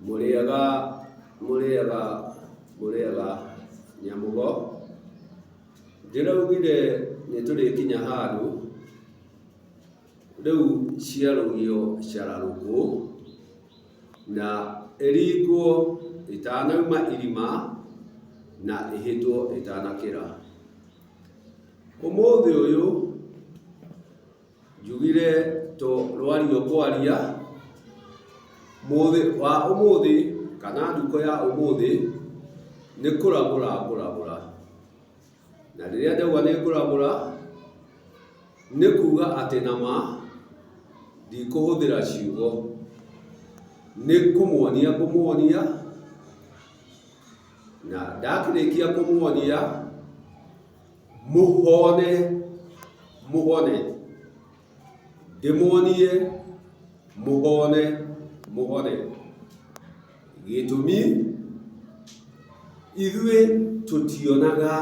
Mũrĩega mũrĩega mũrĩega Nyamũgo, ndĩraugire nĩ tũrĩkinya handũ rĩu ciarũgio cararũkũ na ĩringwo ĩtanauma irima na ĩhĩtwo ĩtanakĩra. Ũmũthĩ ũyũ Njugire to rwario kwaria, mũthĩ wa ũmũthĩ kana ndukũ ya ũmũthĩ nĩ kũragũra ngũragũra. Na rĩrĩa ndauga nĩ ngũragũra, nĩ kuga atĩ nama ndikũhũthĩra ciugo, nĩ kũmuonia ngũmuonia, na ndakĩrĩkia kũmuonia Mũhone, mũhone, ndĩmuonie mũhone, mũhone. Gĩtũmi, ithuĩ tũtionaga,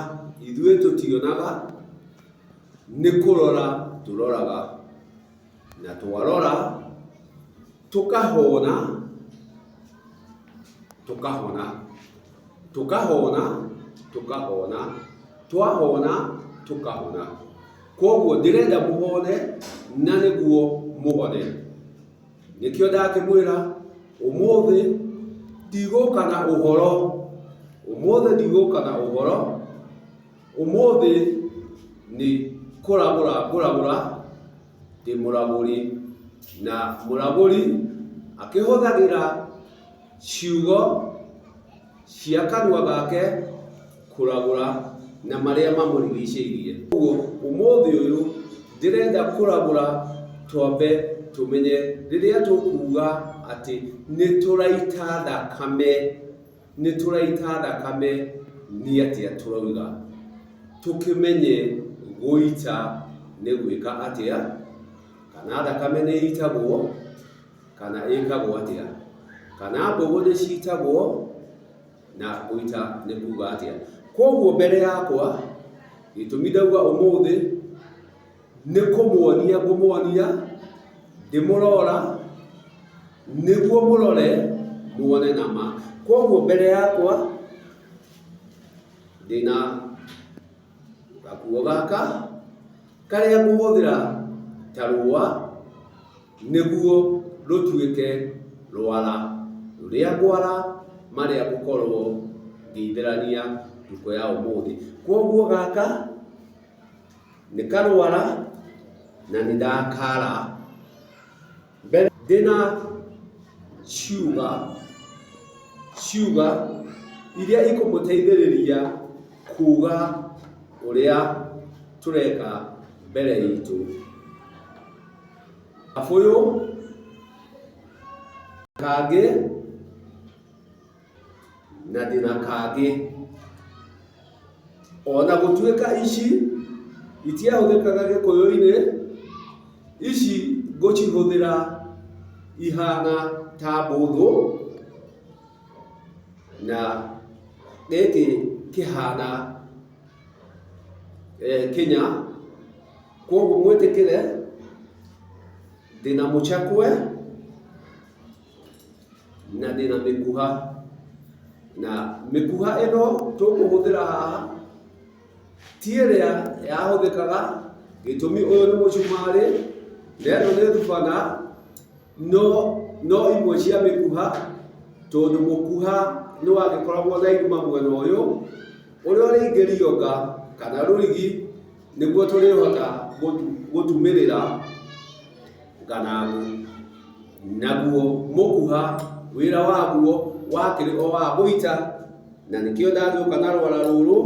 ithuĩ tũtionaga, nĩ kũrora tũroraga, na twarora tũkahona, tũkahona, tũkahona, tũkahona, twahona tũkahona. Kwoguo ndĩrenda mũhone na nĩguo mũhone. Nĩkĩo ndakĩmwĩra ũmũthĩ ndigũka na ũhoro, ũmũthĩ ndigũka na ũhoro, ũmũthĩ nĩ kũragũra ngũragũra, ndĩ mũragũri, na mũragũri akĩhũthagĩra ciugo cia kanua gake kũragũra na marĩa mamũrigicĩirie. Ũguo ũmũthĩ ũyũ ndĩrenda kũragũra twambe tũmenye rĩrĩa tũkuga atĩ nĩ tũraita thakame, nĩ tũraita thakame nĩ atĩa tũrauga. Tũkĩmenye gũita nĩ gwĩka atĩa, kana thakame nĩ ĩitagwo, kana ĩkagwo atĩa, kana mbũgũ nĩ citagwo, na gũita nĩ kuga atĩa. Koguo mbere yakwa, gĩtũmi ndauga ũmũthĩ, nĩ kũmuonia ngũmuonia, ndĩmũrora, nĩguo mũrore muone nama. Koguo mbere yakwa, ndĩna gakuo gaka, karĩa ngũhũthĩra ta rũa, nĩguo rũtuĩke rwara rũrĩa ngwara marĩa ngũkorwo ngĩithĩrania ndukũ ya ũmũthĩ. Kwoguo gaka nĩ karwara na nĩ ndakara. Mbere ndĩna ciuga, ciuga iria ikũmũteithĩrĩria kuga ũrĩa tũreka mbere itũ. Kabũyũ kangĩ na ndĩna kangĩ. Ona gũtuĩka ici itiahũthĩkaga gĩkũyũ-inĩ, ici ngũcihũthĩra ihana ta mbũthũ na gĩkĩ kĩhana kĩnya. Kwoguo mwĩtĩkĩre ndĩna mũchakwe na ndĩna mĩkuha. Na mĩkuha ĩno tũkũhũthĩra haha ti ĩrĩa yahũthĩkaga, gĩtũmi ũyũ nĩ mũcumarĩ na ĩno nĩ thubana, no no imwe cia mĩkuha, tondũ mũkuha nĩ wagĩkoragwo na irima mwena ũyũ, ũrĩa ũrĩingĩrio nga kana rũrigi nĩguo tũrĩhota gũtumĩrĩra nganangũ. Naguo mũkuha wĩra waguo wakĩrĩ o wa gũita, na nĩkĩo ndagĩũka na rwara rũrũ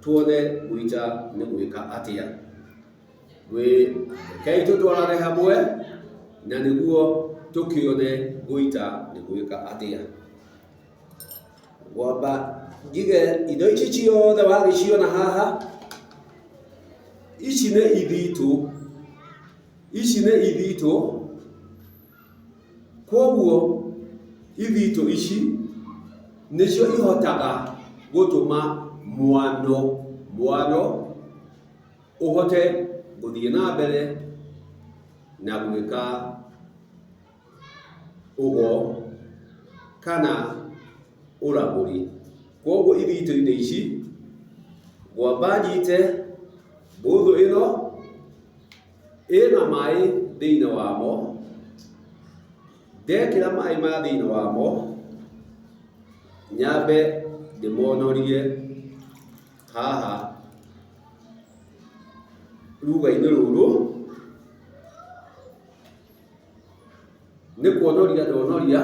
tuone gũita nĩ gwĩka atĩa. Rekei tũtwarane hamwe na nĩguo tũkĩone gũita nĩ gwĩka atĩa. Ngwamba njige indo ici ciothe wagĩciona haha, ici nĩ ithitũ, ici nĩ ithitũ, kwoguo ithitũ ici nĩcio ihotaga gũtũma mwano, mwano ũhote gũthiĩ na mbere na gwĩka ũgo. kana ũragũri. Kwoguo ithitũ-inĩ ici, ngwamba nyite mbũthũ ĩno ĩna maĩ thĩinĩ wamo, ndekĩra maĩ maya thĩinĩ wamo, nyambe ndĩmonorie haha ruga-inĩ rũrũ, nĩ kuonoria ndonoria.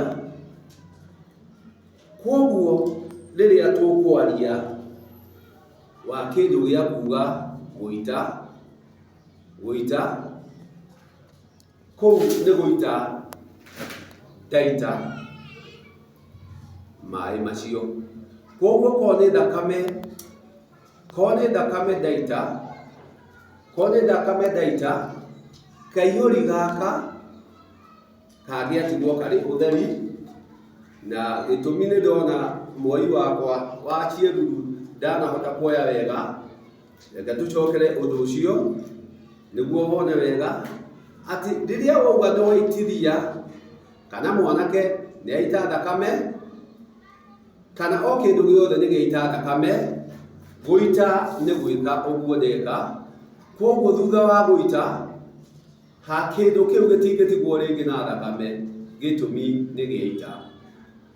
Kwoguo rĩrĩa tũkwaria wa kĩndũ gĩa kuga gũita, gũita, kũu nĩ gũita ndaita maĩ macio. Kwoguo korwo nĩ thakame, korwo nĩ thakame ndaita, korwo nĩ thakame ndaita, kaihũri gaka kangĩatigwo karĩ ũtheri, na gĩtũmi nĩ ndona mwoi wakwa wa ciĩruru ndanahota kuoya wega, reke tũcokere ũndũ ũcio nĩguo wone wega atĩ rĩrĩa wauga nĩ waitithia kana mwanake nĩ aita thakame kana o kĩndũ gĩothe nĩ gĩaita thakame, gũita nĩ gwĩka ũguo ndeka, kwoguo thutha wa gũita Ha kĩndũ kĩu gĩtingĩtigwo rĩngĩ na thakame, gĩtũmi nĩ gĩa ita.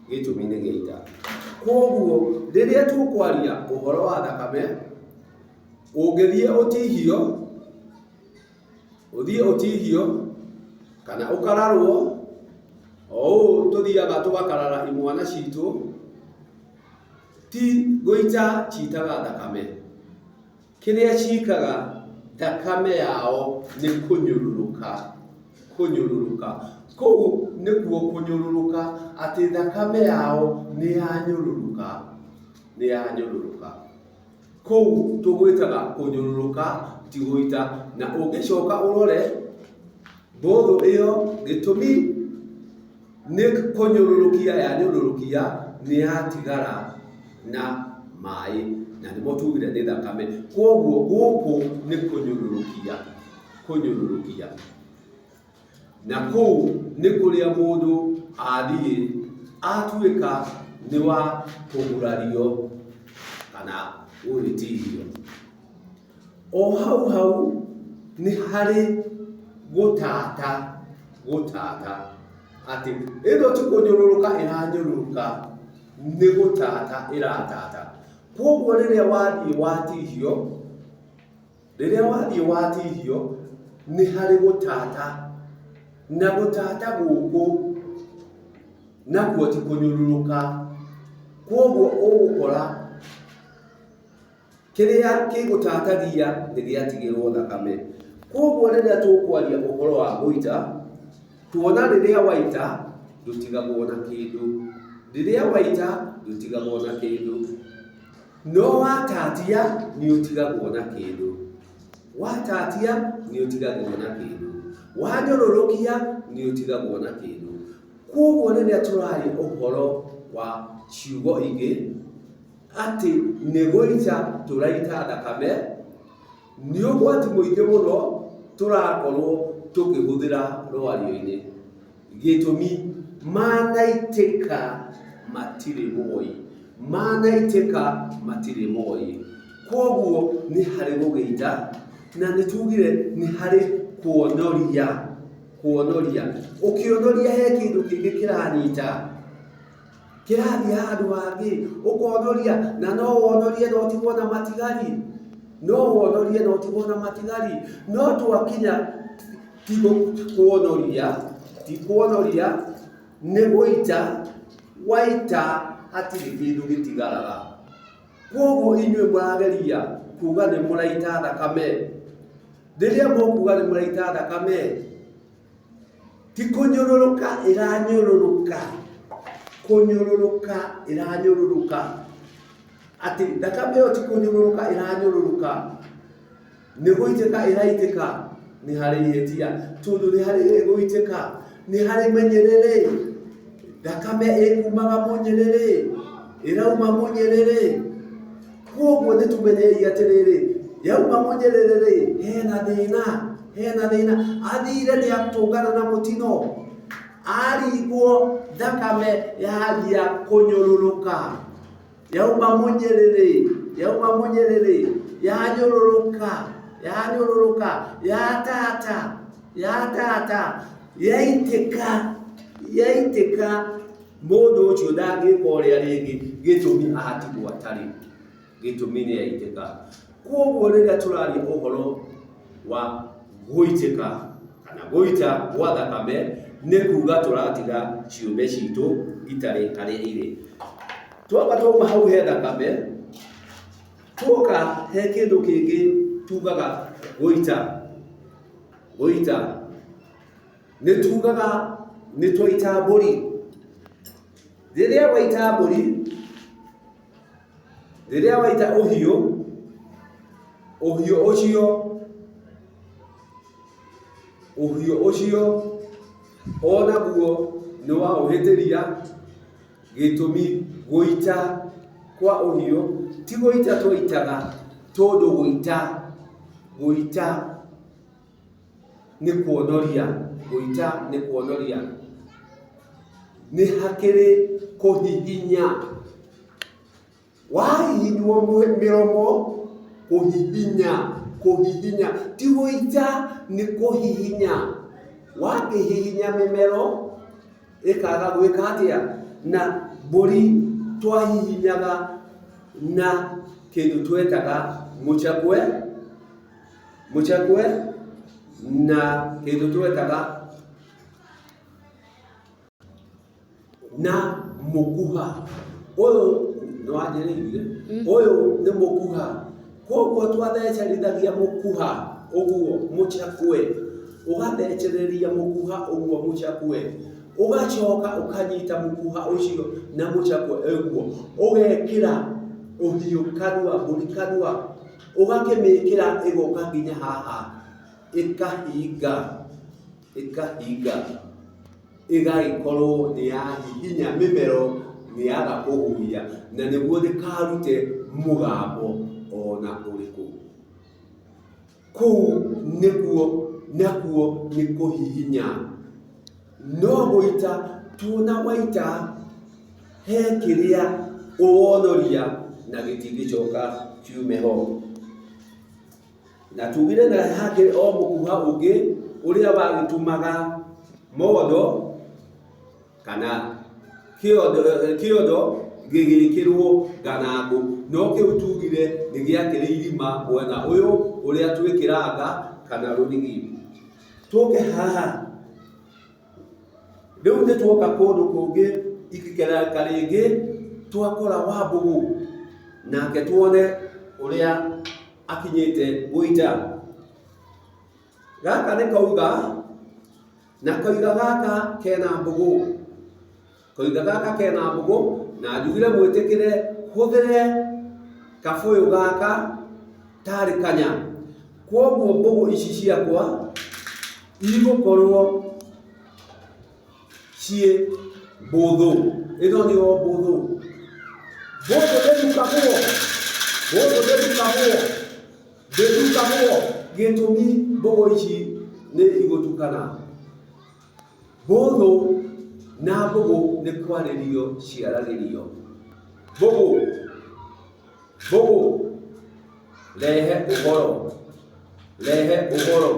Gĩtũmi nĩ gĩa ita. Kwoguo rĩrĩa tũkwaria ũhoro wa thakame, ũngĩthiĩ ũtihio, ũthiĩ ũtihio kana ũkararwo, o ũũ tũthiaga tũgakarara imwana citũ, ti gũita citaga thakame. Kĩrĩa ciĩkaga thakame yao nĩ kũnyũrũrũka, kũnyũrũrũka. Kũu nĩkuo kũnyũrũrũka, atĩ thakame yao nĩ yanyũrũrũka, nĩ yanyũrũrũka. Kũu tũgwĩtaga kũnyũrũrũka ti gũita. Na ũngĩcoka ũrore mbũthũ ĩyo gĩtũmi Nĩ kũnyũrũrũkia yanyũrũrũkia nĩ yatigara na maĩ, na nĩmo tugire nĩ thakame. Kwoguo gũkũ nĩ kũnyũrũrũkia, kũnyũrũrũkia. Na kũu nĩ kũrĩa mũndũ athiĩ atuĩka nĩ wa kũgurario kana gũgĩtihio. O hau hau nĩ harĩ gũtata, gũtata atĩ ĩno ti kũnyũrũrũka ĩranyũrũrũka, nĩ gũtata ĩratata. Kwoguo rĩrĩa wathiĩ watihio, rĩrĩa wathiĩ watihio, nĩ harĩ gũtata, na gũtata gũkũ nakuo ti kũnyũrũrũka. Kwoguo ũgũkora Kĩrĩa kĩgũtatagia nĩ gĩatigĩrwo thakame. Kwoguo rĩrĩa tũkwaria ũhoro wa gũita, tuona rĩrĩa waita ndũtigagwo na kĩndũ. Rĩrĩa waita ndũtigagwo na kĩndũ. No watatia nĩ ũtigagwo na kĩndũ. Watatia nĩ ũtigagwo na kĩndũ. Wanyũrũrũkia nĩ ũtigagwo na kĩndũ. Kwoguo rĩrĩa tũraria ũhoro wa ciugo ingĩ, atĩ nĩ gũita tũraita thakame, nĩ ũgwati mũingĩ mũno tũrakorwo tũkĩhũthĩra rwario-inĩ. Gĩtũmi, manaitĩka matirĩ moi, manaitĩka matirĩ moi. Kwoguo nĩ harĩ gũgĩita, na nĩ tugire nĩ harĩ kuonoria, kuonoria. Ũkĩonoria he kĩndũ kĩngĩ kĩranyita. Kĩrathiĩ handũ hangĩ, ũkonoria, na no wonorie na ũtigwo na matigari, no wonorie na ũtigwo na matigari, no twakinya ti kuonoria, ti kuonoria, nĩ gũita, waita hatirĩ kĩndũ gĩtigaraga. Kwoguo inyuĩ mũrageria kuga nĩ mũraita thakame, rĩrĩa mũkuga nĩ mũraita thakame, Ti kũnyũrũrũka ĩranyũrũrũka, kũnyũrũrũka ĩranyũrũrũka, atĩ thakame ĩyo ti kũnyũrũrũka ĩranyũrũrũka, nĩ gũitĩka ĩraitĩka, nĩ harĩ ihĩtia, tondũ nĩ harĩ gũitĩka, nĩ harĩ mĩnyĩrĩrĩ, thakame ĩkumaga mũnyĩrĩrĩ, ĩrauma mũnyĩrĩrĩ. Kwoguo nĩ tũmenyei atĩrĩrĩ, yauma mũnyĩrĩrĩ-rĩ, hena thĩna, hena thĩna. Athire nĩ atũngana na mũtino, Aringwo thakame yanjia kũnyũrũrũka, yauma mũnyĩrĩrĩ, yauma mũnyĩrĩrĩ, yanyũrũrũka, yanyũrũrũka, yatata, yatata, yaitĩka, yaitĩka, mũndũ ũcio ndangĩka ũrĩa rĩngĩ, gĩtũmi atigwo atarĩ, gĩtũmi nĩ yaitĩka. Kwoguo rĩrĩa tũraria ũhoro wa gũitĩka kana gũita gwa thakame, nĩ kuga tũratiga ciũmbe citũ itarĩ harĩa irĩ. Twamba twauma hau he thakame, tuoka he kĩndũ kĩngĩ tugaga gũita. Gũita. Nĩ tugaga nĩ twaita mbũri. Rĩrĩa waita mbũri, rĩrĩa waita ũhiũ, ũhiũ ũcio, ũhiũ ũcio onaguo nĩ waũhĩtĩria gĩtũmi gũita kwa ũhiũ ti gũita twaitaga tondũ gũita, gũita nĩ kuonoria, gũita nĩ kuonoria. Nĩ hakĩrĩ kũhihinya. Wahihinywo mĩromo, kũhihinya, kũhihinya, ti gũita nĩ kũhihinya. Wakĩhihinya mĩmero ĩkaga gwĩka atĩa? Na mbũri twahihinyaga na kĩndũ twetaga mũcakwe, mũcakwe na kĩndũ twetaga na mũkuha. Ũyũ nĩ wanjĩrĩirie, ũyũ nĩ mũkuha. Koguo twathecerithagia mũkuha ũguo mũcakwe, ũgathecereria mũkuha ũguo mũcakwe, ũgacoka ũkanyita mũkuha ũcio na mũcakwe ũguo, ũgekĩra ũhiũ kanua, mbũri kanua, ũgakĩmĩkĩra ĩgoka nginya haha, ĩkahinga, ĩkahinga. Ĩgagĩkorwo nĩ yahihinya mĩmero, nĩ yaga kũhuhia, na nĩguo ndĩkarute mũgambo ona ũrĩkũ. Kũu nĩkuo nakuo nĩ kũhihinya. No gũita tuona waita he kĩrĩa ũwonoria na gĩtingĩcoka kiume ho. Na tugire na hakĩrĩ o mũkuha ũngĩ ũrĩa wagĩtumaga mondo kana kĩondo, kĩondo gĩgĩkĩrwo nganangũ. No kĩu tugire nĩ gĩakĩrĩ irima mwena ũyũ ũrĩa twĩkĩranga kana rũrigi. Tũke haha. Rĩu nĩ tuoka kũndũ kũngĩ ikereka rĩngĩ twakora Wambũgũ nake tuone ũrĩa akinyĩte gũita. Gaka nĩ kauga, na koiga gaka kena mbũgũ. Koiga gaka kena mbũgũ, na njugire mwĩtĩkĩre hũthĩre kabũyũ gaka tarĩ kanya. Kwoguo mbũgũ ici ciakwa igũkorwo ciĩ mbũthũ. Ĩno nĩyo mbũthũ. Mbũthũ ndĩthukagwo, mbũthũ ndĩthukagwo, ndĩthukagwo. Gĩtũmi mbũgũ ici nĩ igũtukana. Mbũthũ na mbũgũ nĩ kwarĩrio ciaragĩrio. Mbũgũ, mbũgũ, rehe ũhoro, rehe ũhoro.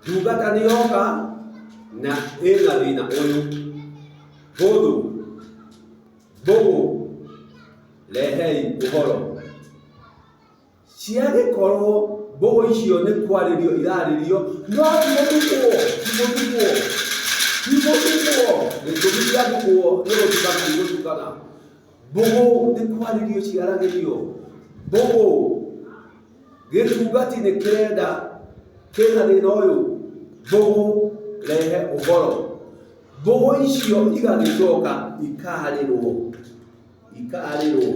Ndungata nĩ yoka na ĩna thĩna ũyũ. Mbũthũ, mbũgũ, rehei ũhoro. Ciagĩkorwo mbũgũ icio nĩ kwarĩrio irarĩrio, no ti gũthukwo, ti gũthukwo, ti gũthukwo, gĩtũmi gĩa thukwo nĩ gũtukana igũtukana. Mbũgũ nĩ kwarĩrio ciaragĩrio, mbũgũ gĩtungati nĩ kĩrenda kĩna thĩna ũyũ, mbũgũ rehe ũhoro. Mbũgũ icio igagĩcoka ikarĩrwo, ikarĩrwo.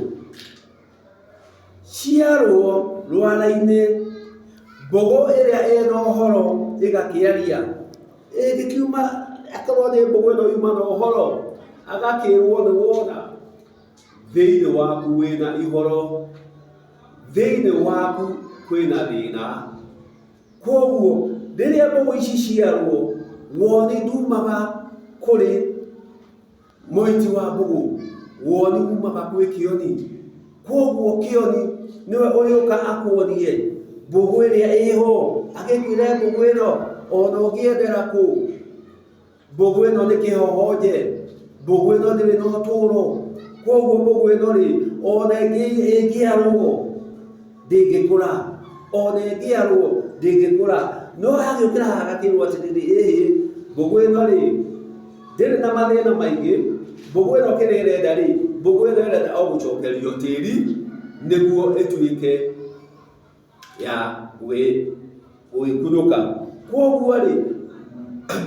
Ciarwo rwara-inĩ, mbũgũ ĩrĩa ĩna ũhoro ĩgakĩaria. Ĩngĩkiuma akorwo nĩ mbũgũ ĩno yuma na ũhoro, agakĩrwo nĩ wona thĩinĩ waku wĩna ihoro, thĩinĩ waku kwĩna thĩna. Kwoguo rĩrĩa mbũgũ ici ciarwo, Woni ndumaga kũrĩ mũiti wa mbũgũ, woni umaga kwĩ kĩoni. Kwoguo kĩoni nĩwe ũrĩũka akuonie mbũgũ ĩrĩa ĩho, agĩkwĩre mbũgũ ĩno ona ũngĩendera kũ, mbũgũ ĩno nĩ kĩhohonje, mbũgũ ĩno ndĩrĩ na ũtũũro. Kwoguo mbũgũ ĩno rĩ, ona ĩngĩarwo ndĩngĩkũra, ona ĩngĩarwo ndĩngĩkũra. No hagĩũkĩra haha gakĩrwo atĩrĩrĩ, ĩhĩ, mbũgũ ĩno rĩ, ndĩrĩ na mathĩna maingĩ, mbũgũ ĩno kĩrĩa ĩrenda rĩ, mbũgũ ĩno ĩrenda o gũcokerio tĩri nĩguo ĩtuĩke ya gwĩkunũka. Kwoguo rĩ,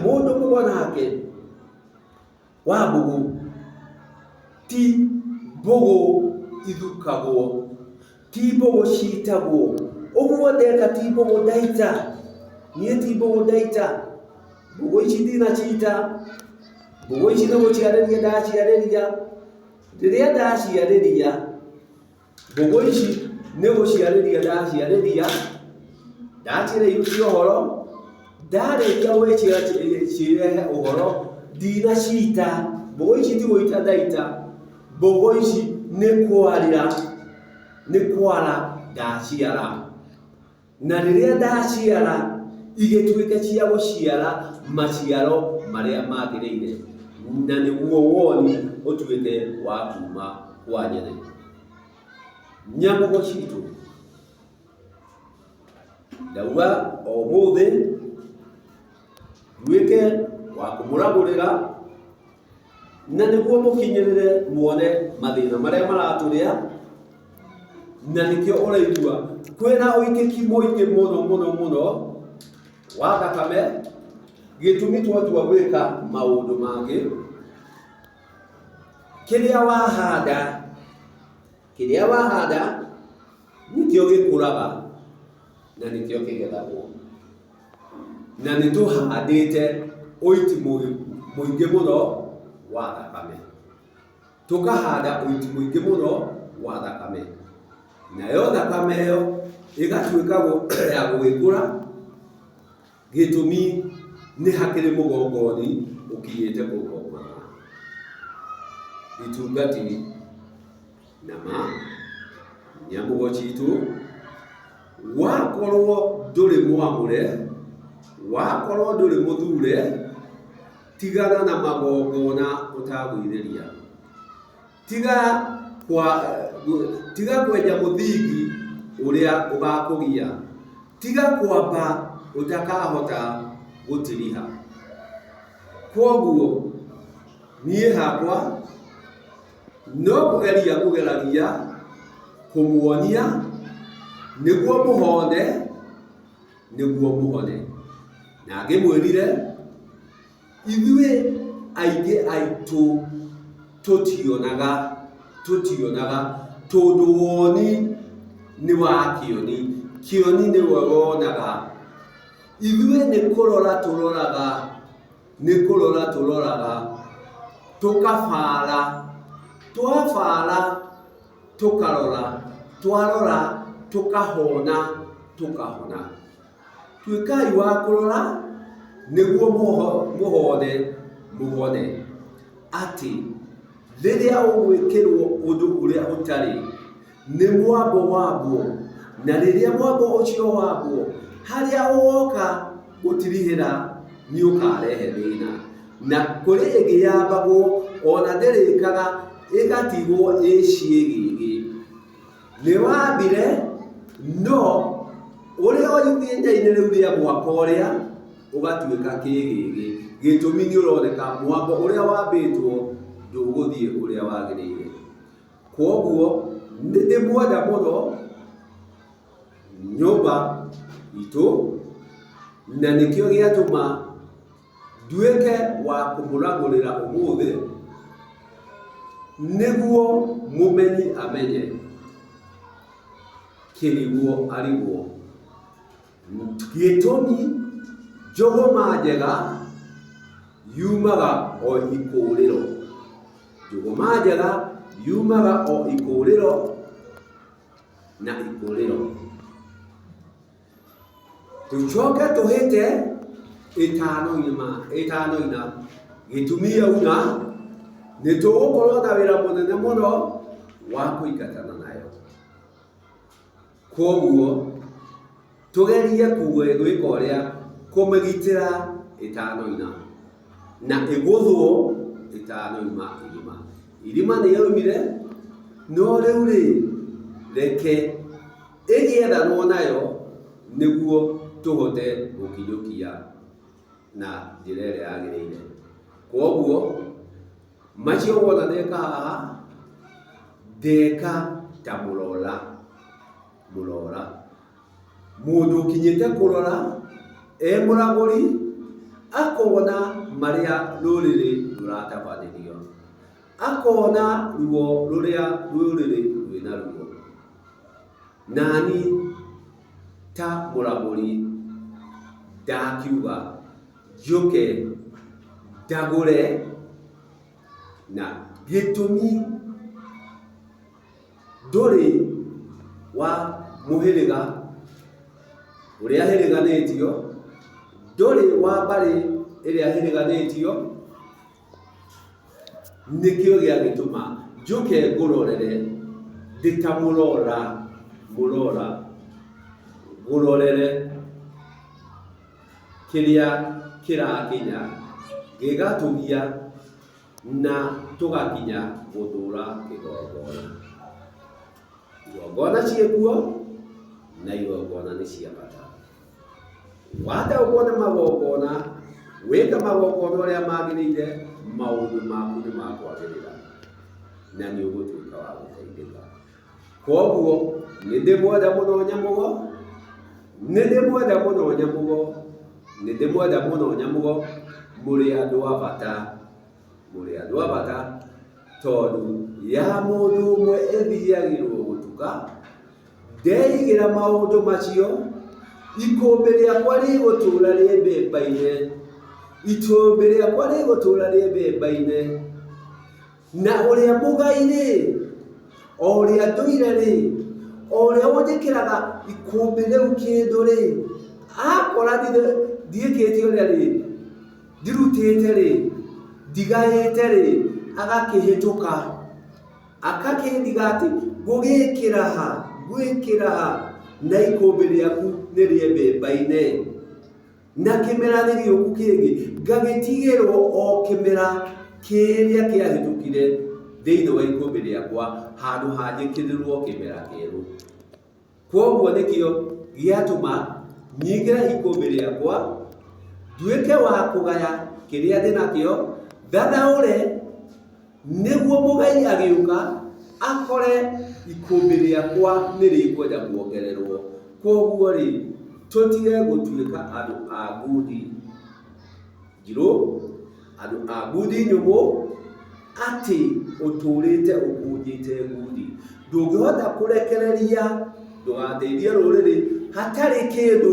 mũndũ mũgo nake wa mbũgũ ti mbũgũ ithukagwo, ti mbũgũ citagwo. Ũguo ndeka ti mbũgũ ndaita, niĩ ti mbũgũ ndaita, mbũgũ ici ndinacita, mbũgũ ici nĩ gũciarĩria ndaciarĩria. Rĩrĩa ndaciarĩria, mbũgũ ici nĩ gũciarĩria ndaciarĩria, ndaciĩra irutie ũhoro, ndarĩkia gwĩciĩra cirehe ũhoro, ndinacita, mbũgũ ici ti gũita ndaita, mbũgũ ici nĩ kwarĩra, nĩ kwara ndaciara. Na rĩrĩa ndaciara, igĩtuĩke cia gũciara maciaro marĩa magĩrĩire, na nĩguo woni ũtuĩke wa kuuma kwa nyene. Nyamũgo citũ, ndauga o ũmũthĩ nduĩke wa kũmũragũrĩra, na nĩguo mũkinyĩrĩre muone mathĩna marĩa maratũrĩa, na nĩkĩo ũraigua kwĩna ũitĩki mũingĩ mũno mũno mũno wa thakame, gĩtũmi twatua gwĩka maũndũ mangĩ. Kĩrĩa wahanda, kĩrĩa wahanda nĩkĩo gĩkũraga na nĩkĩo kĩgethagwo. Na nĩ tũhandĩte ũiti mũingĩ mũno wa thakame. Tũkahanda ũiti mũingĩ mũno wa thakame. Nayo thakame ĩyo ĩgatuĩka ya gũgĩkũra, gĩtũmi nĩ hakĩrĩ mũgongoni ũkinyĩte kũgongona. Itungati na ma nyamũgo citũ, wakorwo ndũrĩ mwamũre, wakorwo ndũrĩ mũthure, tigana na magongona ũtagũithĩria. Tiga kwa, tiga kwenja mũthingi ũrĩa ũgakũgia. Tiga kwamba ũtakahota gũtiriha. Kwoguo niĩ hakwa no kũgeria ngũgeragia kũmuonia nĩguo mũhone, nĩguo mũhone. Na ngĩmwĩrire ithuĩ aingĩ aitũ tũtionaga, tũtionaga tondũ woni nĩ wa kĩoni, kĩoni nĩwe wonaga. Ithuĩ nĩ kũrora tũroraga, nĩ kũrora tũroraga, tũkabara, twabara tũkarora, twarora tũkahona, tũkahona. Tuĩkai wa kũrora nĩguo mũhone, mũhone atĩ rĩrĩa ũgwĩkĩrwo ũndũ ũrĩa ũtarĩ, nĩ mwambo wambwo, na rĩrĩa mwambo ũcio wambwo, harĩa ũgoka gũtirihĩra nĩ ũkarehe thĩna. Na kũrĩ ĩngĩ yambagwo ona ndĩrĩkaga ĩgatigwo ĩ ciĩgĩgĩ. Nĩ wambire no ũrĩ o ithenya-inĩ rĩu rĩa mwaka ũrĩa ũgatuĩka kĩgĩgĩ. Gĩtũmi nĩ ũroneka mwambo ũrĩa wambĩtwo ndũgũthiĩ ũrĩa wagĩrĩire. Kwoguo nĩ ndĩmwenda mũno nyũmba itũ na nĩkĩo gĩatũma nduĩke wa kũmũragũrĩra ũmũthĩ nĩguo mũmenyi amenye kĩrigwo arigwo. Gĩtũmi njũgũma njega yumaga o ikũrĩro. Njũgũma njega yumaga o ikũrĩro na ikũrĩro. Tũcoke tũhĩte. ĩtanoima ĩtanoina. Gĩtũmi yauna nĩ tũgũkorwo na wĩra mũnene mũno wa kũingatana nayo. Kwoguo tũgerie gwĩka ũrĩa kũmĩgitĩra ĩtanoina na ĩgũthwo ĩtanoima irima. Irima nĩ yaumire, no rĩu rĩ, reke ĩgĩethanwo nayo nĩguo tũhote gũkinyũkia na njĩra ĩrĩa yagĩrĩire. Kwoguo macio wona ndeka haha, ndeka ta mũrora, mũrora. Mũndũ ũkinyĩte kũrora e mũragũri, akona marĩa rũrĩrĩ rũratabanĩrio, akona ruo rũrĩa rũrĩrĩ rwĩnaruo. Nani ta mũragũri ndakiuga njũke ndagũre, na gĩtũmi ndũrĩ wa mũhĩrĩga ũrĩa hĩrĩganĩtio, ndũrĩ wa mbarĩ ĩrĩa hĩrĩganĩtio, nĩkĩo gĩagĩtũma njũke ngũrorere ndĩ ta mũrora, mũrora, ngũrorere kĩrĩa kĩrakinya gĩgatũgia na tũgakinya gũthũra kĩgongona. Igongona ciĩkuo na igongona nĩ cia bata. Wataũkwo nĩ magongona, wĩke magongona ũrĩa magĩrĩire, maũndũ maku nĩ makwagĩrĩra na nĩ ũgũtuĩka wa gũteithĩka. Kwoguo nĩ ndĩmwenda mũno Nyamũgo, nĩ ndĩmwenda mũno Nyamũgo, nĩ ndĩmwenda mũno Nyamũgo, mũrĩ andũ a bata, mũrĩ andũ a bata tondũ ya mũndũ ũmwe ĩthiagĩrwo gũtuka. Ndeigĩra maũndũ macio, ikũmbĩ rĩakwa rĩgũtũũra rĩmbĩmbaine, ikũmbĩ rĩakwa rĩgũtũũra rĩmbĩmbaine. Na ũrĩa mũgai-rĩ, o ũrĩa ndũire-rĩ, o ũrĩa ũnjĩkĩraga ikũmbĩ rĩu kĩndũ-rĩ, akora ndiĩkĩte ũrĩa-rĩ, ndirutĩte-rĩ, ndigaĩte-rĩ, agakĩhĩtũka. Akakĩndiga atĩ ngũgĩkĩra ha, ngwĩkĩra ha, na ikũmbĩ rĩaku nĩ rĩembembaine, na kĩmera nĩ gĩũku kĩngĩ, ngagĩtigĩrwo o kĩmera kĩrĩa kĩahĩtũkire thĩinĩ wa ikũmbĩ rĩakwa, handũ ha njĩkĩrĩrwo kĩmera kĩerũ. Kwoguo nĩkĩo gĩatũma nyingĩre ikũmbĩ rĩakwa, nduĩke wa kũgaya kĩrĩa ndĩ nakĩo, thathaũre, nĩguo mũgai agĩũka akore ikũmbĩ rĩakwa nĩ rĩkwenda kuongererwo. Kwoguo-rĩ, tũtige gũtuĩka andũ a ngundi njirũ, andũ a ngundi nyũmũ, atĩ ũtũrĩte ũkũnjĩte ngundi. Ndũngĩhota kũrekereria ndũgateithie rũrĩrĩ hatarĩ kĩndũ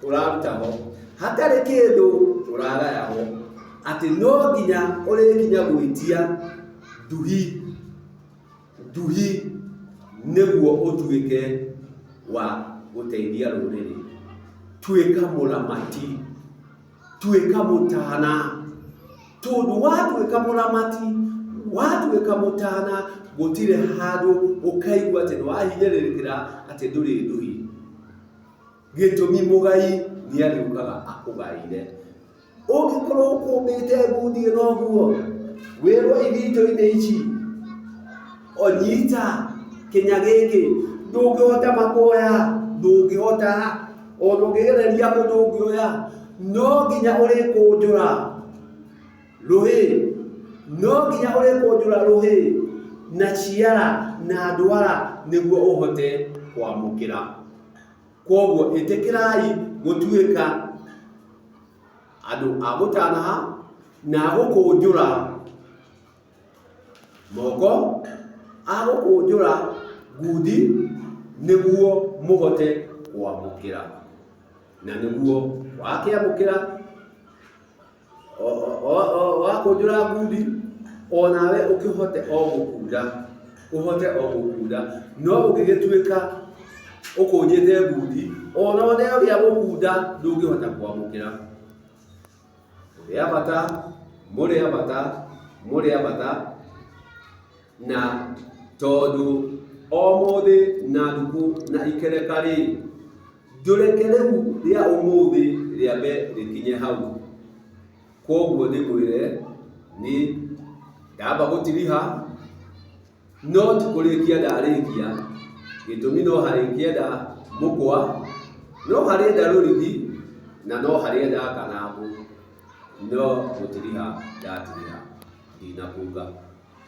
ũraruta ho, hatarĩ kĩndũ ũragaya ho, atĩ no nginya ũrĩkinya gwĩtia nduhi, nduhi nĩguo ũtuĩke wa gũteithia rũrĩrĩ. Tuĩka mũramati, tuĩka mũtana, tondũ watuĩka mũramati, watuĩka mũtana, gũtirĩ handũ ũkaigua atĩ nĩ wahinyĩrĩrĩkĩra atĩ ndũrĩ nduhi. Gĩtũmi mũgai nĩ arĩũkaga akũgaĩre. Ũngĩkorwo ũkũmbĩte ngundi ĩno ũguo, wĩrwo ithitũ-inĩ ici, onyita kĩnya gĩkĩ, ndũngĩhota makuoya, ndũngĩhota, ona ũngĩgereria kũ ndũngĩoya, no nginya ũrĩkũnjũra rũhĩ, no nginya ũrĩkũnjũra rũhĩ na ciara na ndwara nĩguo ũhote kwamũkĩra. Kwoguo ĩtĩkĩrai gũtuĩka andũ a gũtanaha na a gũkũnjũra moko, a gũkũnjũra ngundi nĩguo mũhote kwamũkĩra. Na nĩguo wakĩamũkĩra wakũnjũra ngundi onawe ũkĩhote o gũkunda, ũhote o gũkunda. No ũngĩgĩtuĩka ũkũnjĩte ngundi ona ũneo gĩa gũkunda ndũngĩhota kwamũkĩra. Mũrĩ a bata, mũrĩ a bata, mũrĩ a bata, na tondũ o mũthĩ na ndukũ na ikereka-rĩ, ndũreke rĩu rĩa ũmũthĩ rĩambe rĩkinye hau. Kwoguo ndĩmwĩre nĩ ndamba gũtiriha, no ti kũrĩkia ndarĩkia, gĩtũmi no harĩkĩenda mũkwa, no harĩenda rũrigi, na no harĩenda kanangũ, no gũtiriha ndatiriha, ndinakunga.